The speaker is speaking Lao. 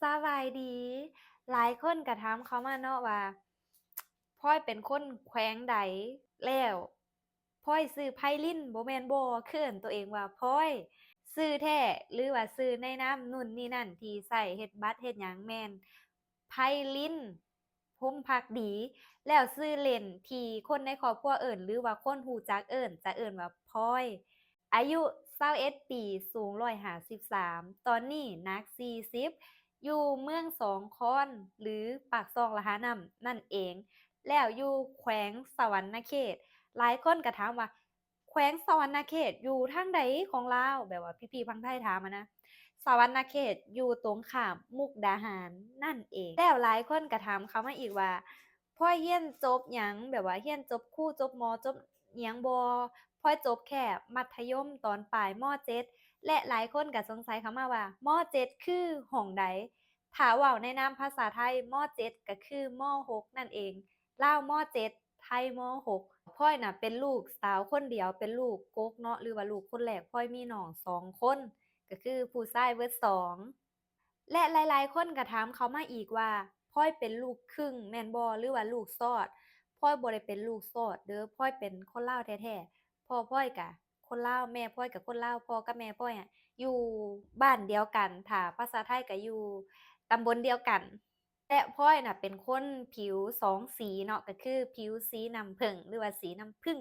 ສະບາຍດີ. ຫຼາຍຄົນກໍຖາມເຂົ້າມາເນາະວ່າ ພອຍເປັນຄົນແຂວງໃດ ແລ້ວພອຍຊື່ໄພລິນບໍ່ແມ່ນບໍ່? ຄືເອີ້ນຕົວເອງວ່າພອຍ. ຊື່ແທ້ ຫຼືວ່າຊື່ໃນນາມນຸ່ນນີ້ນັ້ນ ທີ່ໃຊ້ເຮັດບັດເຮັດຫຍັງ ແມ່ນໄພລິນ ພົມພັກດີ. ແລ້ວຊື່ຫຼິ້ນທີ່ຄົນໃນຄອບຄົວເອີ້ນ ຫຼືວ່າຄົນຮູ້ຈັກເອີ້ນ ຈະເອີ້ນວ່າພອຍ. ອາຍຸຊາວເອັດປີ ສູງຮ້ອຍຫ້າສິບສາມ ຕອນນີ້ໜັກສີ່ສິບ ຢູ່ເມືອງສອງຄອນ ຫຼືປາກຊ່ອງລະຫານ້ຳນັ້ນເອງ ແລ້ວຢູ່ແຂວງສະຫວັນນະເຂດ. ຫຼາຍຄົນກໍຖາມວ່າ ແຂວງສະຫວັນນະເຂດຢູ່ທາງໃດຂອງລາວ? ແບບວ່າພີ່ໆຝັ່ງໄທຖາມຫັ້ນນະ. ສະຫວັນນະເຂດຢູ່ຕົງຂ້າມມຸກດາຫານນັ້ນເອງ. ແລ້ວຫຼາຍຄົນກໍຖາມເຂົ້າມາອີກວ່າ ພອຍຮຽນຈົບຫຍັງ? ແບບວ່າຮຽນຈົບຄູ ຈົບໝໍ ຈົບຫຍັງບໍ່? ພອຍຈົບແຄ່ມັດທະຍົມຕອນປາຍ ມໍເຈັດ ແລະ ຫຼາຍຄົນກໍສົງໄສເຂົ້າມາວ່າ ມໍເຈັດຄືຫ້ອງໃດ? ຖ້າເວົ້າໃນນາມພາສາໄທ ມໍເຈັດກໍຄື ມໍຫົກນັ້ນເອງ. ລາວ ມໍເຈັດ ໄທ ມໍຫົກ. ພອຍນະເປັນລູກສາວຄົນດຽວ ເປັນລູກກົກເນາະ ຫຼືວ່າລູກຄົນແລກ. ພອຍມີນ້ອງສອງຄົນ ກໍຄືຜູ້ຊາຍເບິດສອງ. ແລະ ຫຼາຍໆຄົນກໍຖາມເຂົ້າມາອີກວ່າ ພອຍເປັນລູກຄຶ່ງແມ່ນບໍ່ ຫຼືວ່າລູກຊອດ? ພອຍບໍ່ໄດ້ເປັນລູກຊອດເດີ້ ພອຍເປັນຄົນລາວແທ້ໆ. ພໍ່ພອຍກະຄົນລາວ ແມ່ພອຍກະຄົນລາວ ພໍ່ກັບແມ່ພອຍອະຢູ່ບ້ານດຽວກັນ ຖ້າພາສາໄທກະຢູ່ຕຳບົນດຽວກັນ. ແລະ ພອຍນະເປັນຄົນຜິວສອງສີເນາະ ກໍຄືຜິວສີນ້ຳເຜິ້ງ ຫຼືວ່າສີນ້ຳຜຶ້ງ.